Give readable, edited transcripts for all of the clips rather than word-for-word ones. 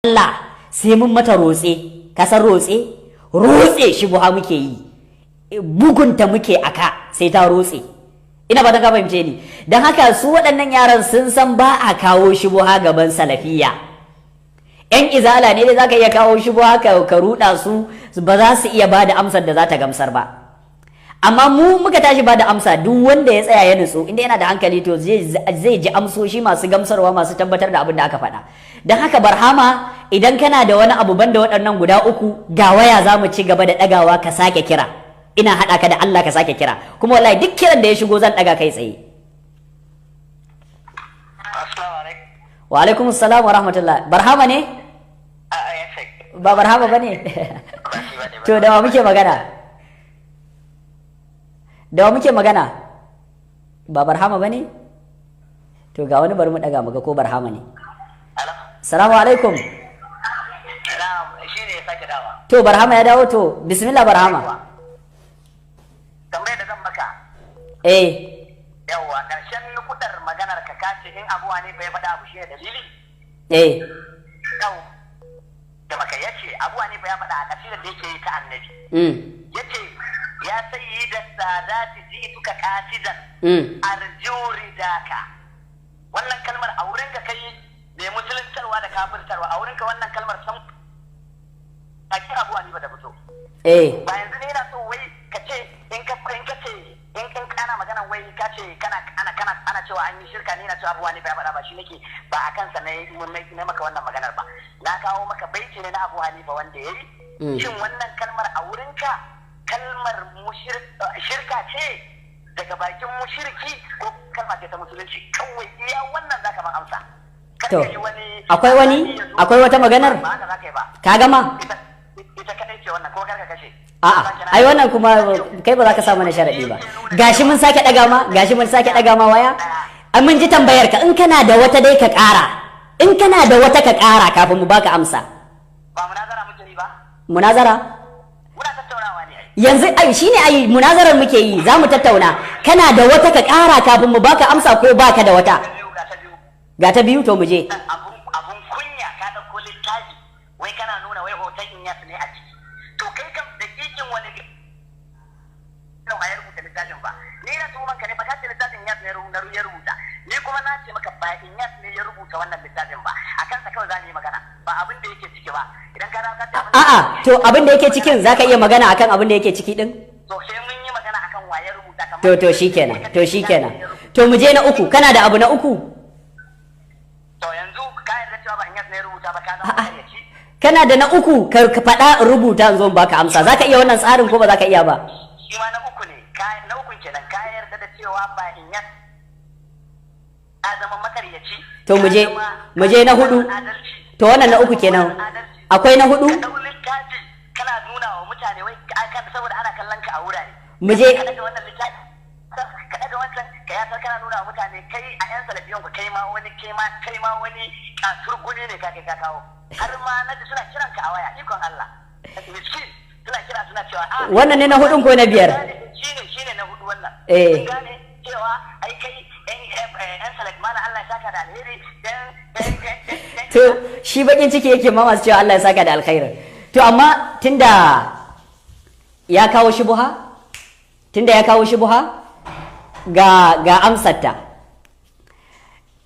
Allah sai mun mata rotse. Ka san rotse? Rotse shubuha muke yi, bugunta muke aka sai ta rotse. Ina ba ta ka fahimce ni. Don haka su waɗannan yaran sun san ba a kawo shubuha gaban salafiya. Yan izala ne dai zaka iya kawo shubuha ka ruɗa su, ba za su iya ba da amsar da za ta gamsar ba. Amma mu muka tashi ba da amsa, duk wanda ya tsaya ya nutsu, inda yana da hankali, to zai ji amsoshi masu gamsarwa, masu tabbatar da abin da aka faɗa. Don haka Barhama, idan kana da wani abu banda waɗannan guda uku, ga waya za mu ci gaba da ɗagawa, ka sake kira. Ina haɗa ka da Allah ka sake kira. Kuma wallahi duk kiran da ya shigo zan ɗaga kai tsaye. Assalamu alaikum. Wa alaikum assalam wa rahmatullah. Barhama ne? A'a, ya sai. Ba Barhama ba ne? Ba shi bane ba. To, da wa muke magana? Da wa muke magana? Ba Barhama ba ne? To, ga wani, bari mu ɗaga mu ga ko Barhama ne. Hello? Salamu alaikum. Na'am, shi ne ya sake dawa. To, Barhama ya dawo. To, bismillah, Barhama. Tambayar da zan maka. Eh. Yawwa, ƙarshen nukudar maganar ka kace in Abu Hanifa ya faɗa abu shi ne dalili? Eh. Yau. Da maka yace Abu Hanifa ya faɗa a kasidar da yake yi ta Annabi. Yace ya sayyida sadati ji'tuka qasidan arju ridaka. Wannan kalmar a wurin ka kai mai musuluntarwa da kafirtarwa, a wurin ka wannan kalmar san a kira Abu Hanifa da fito. Eh. Ba yanzu ne yana so wai ka ce in ka ce in kana magana wai ka ce kana ana kana ana cewa an yi shirka ne, na cewa Abu Hanifa ya faɗa, ba shi nake ba a kansa ne maka wannan maganar ba. Na kawo maka baiti ne na Abu Hanifa wanda yayi. Shin wannan kalmar a wurinka kalmar shirka ce daga bakin mushriki ko kalma ce ta musulunci? Kawai iya wannan zaka ban amsa. Kar To, ka yi wani akwai wani? Akwai wata maganar? Ba haka zaka yi ba. Ka gama? Ita kadai ce wannan, ko kar ka kashe. A'a, ai wannan kuma kai ba za ka sa mana sharadi ba. Gashi mun sake ɗaga ma, gashi mun sake ɗaga ma waya. An mun ji tambayar ka, in kana da wata dai ka ƙara. In kana da wata ka ƙara kafin mu baka amsa. Ba munazara muke yi ba. Munazara? Muna tattaunawa ne ai. Yanzu ai shine ai munazarar muke yi, za mu tattauna. Kana da wata ka ƙara kafin mu baka amsa ko baka da wata? Ta biyu, ga ta biyu. Ga ta biyu, to mu je. Nan abun kunya, ka dauko littafi wai kana nuna wai hoton Inyas ne a ciki. To, kai kam dakikin wani ne ya rubuta littafin ba? Ni na tuhuman ka ne fa, ka ce littafin Inyas ne ya rubuta. Ni kuma na ce maka ba Inyas ne ya rubuta wannan littafin ba. A kansa kawai za mu yi magana, ba abin da yake ciki ba. Idan ka dawo ka ce abin da A'a, to abin da yake cikin zaka iya magana akan abin da yake ciki din? To, sai mun yi magana akan wa ya rubuta kamar To, shikenan. To, shikenan. To, mu je na uku. Kana da abu na uku? To, yanzu ka yarda cewa ba Inyas ne ya rubuta ba, ka zama makaryaci. Kana da na uku, ka faɗa in rubuta in zo in baka amsa. Zaka iya wannan tsarin ko ba zaka iya ba? Shi ma na uku ne, na ukun kenan, ka yarda da cewa ba Inyas, ka zama makaryaci. To, mu je mu je na hudu. Adalci. To, wannan na uku kenan. Akwai na hudu? Ka dau littafi kana nuna wa mutane wai saboda ana kallon ka a wurare. Mu je. Ka daga wannan littafi, ka daga wancan, ka yasar kana nuna wa mutane kai a yan salafiyan ku kai ma wani kasurguni ne, ka kai ka kawo. Har ma na ji suna kiran ka a waya, ikon Allah, miskin, suna kira suna cewa a Wannan ne na hudun ko na biyar? Shine na hudu wannan. Eh. Sun gane cewa ai kai yan salaf mana, Allah ya saka da alheri, yan yan yan To, shi bakin ciki yake ma masu cewa Allah ya saka da alkhairin. To, amma tunda ya kawo shubuha, tunda ya kawo shubuha, ga amsarta.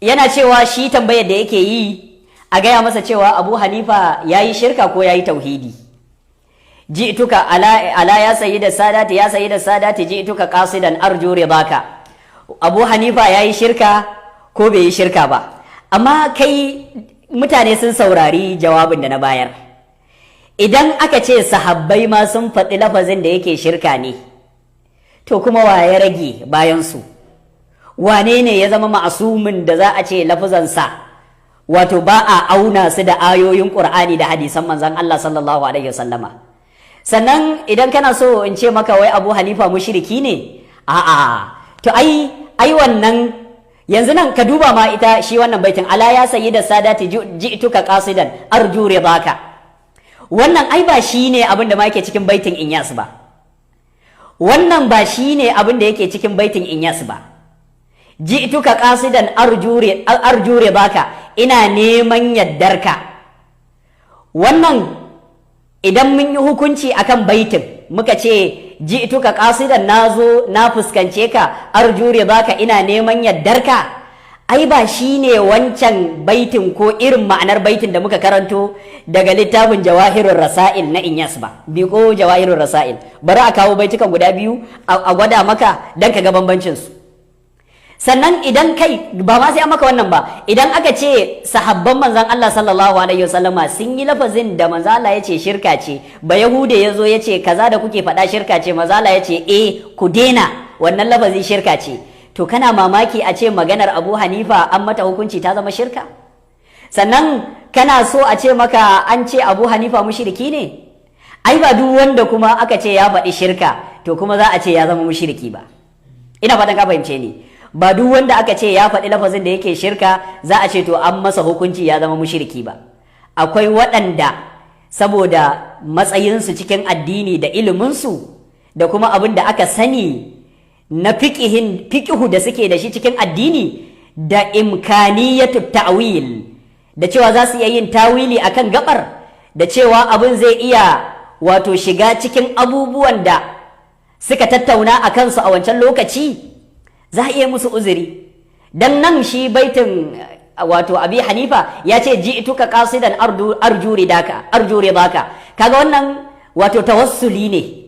Yana cewa shi tambayar da yake yi, a gaya masa cewa Abu Hanifa ya yi shirka ko ya yi tauhidi. Ji'tuka ala ya sayyida sadati, ya sayyida sadati ji'tuka qasidan arju ridaka. Abu Hanifa ya yi shirka ko bai yi shirka ba? Amma kai, mutane sun saurari jawabin da na bayar. Idan aka ce sahabbai ma sun faɗi lafazin da yake shirka ne, to kuma wa ya rage bayan su? Wane ne ya zama ma'asumin da za a ce lafazansa wato ba a auna su da ayoyin Ƙur'ani da hadisan manzon Allah sallallahu alaihi wasallama? Sannan idan kana so in ce maka wai Abu Hanifa mushriki ne, a'a, to ai wannan yanzu nan ka duba ma ita shi wannan baitin, ala ya sayyida sadati ji'tuka qasidan arju ridaka, wannan ai ba shi ne abin da ma yake cikin baitin Inyas ba. Wannan ba shi ne abin da yake cikin baitin Inyas ba. Ji'tuka qasidan arju ridaka, ina neman yaddarka. Wannan idan mun yi hukunci akan baitin, muka ce ji'tuka qasidan, nazo na fuskance ka, arju baka, ina neman yardarka, ai ba shine wancan baitin ko irin ma'anar baitin da muka karanto daga littafin Jawahirul Rasail na Inyas ba. Biko Jawahirul Rasail, bari a kawo baitukan guda biyu a gwada maka dan ka ga bambancin su. Sannan idan kai ba ma sai an maka wannan ba, idan aka ce sahabban manzon Allah sallallahu alaihi wasallama sun yi lafazin da manzon Allah ya ce shirka ce, ba Yahude ya zo ya ce kaza da kuke faɗa shirka ce, manzon Allah ya ce eh, ku dena wannan lafazi, shirka ce, to kana mamaki a ce maganar Abu Hanifa an mata hukunci ta zama shirka? Sannan kana so a ce maka an ce Abu Hanifa mushriki ne? Ai ba duk wanda kuma aka ce ya faɗi shirka to kuma za a ce ya zama mushriki ba. Ina fatan ka fahimce ni. Ba duk wanda aka ce ya faɗi lafazin da yake shirka za a ce to an masa hukunci ya zama mushriki ba. Akwai waɗanda saboda matsayinsu cikin addini da iliminsu da kuma abin da aka sani na fiƙihu da suke da shi cikin addini da imkaniyatu ta'wil, da cewa za su iya yin tawili akan gabar, da cewa abin zai iya wato shiga cikin abubuwan da suka tattauna a kansu a wancan lokaci, za a iya musu uzuri. Dan nan shi baitin wato Abi Hanifa ya ce ji'tuka qasidan arju ridaka, arju ridaka. Kaga wannan wato tawassuli ne.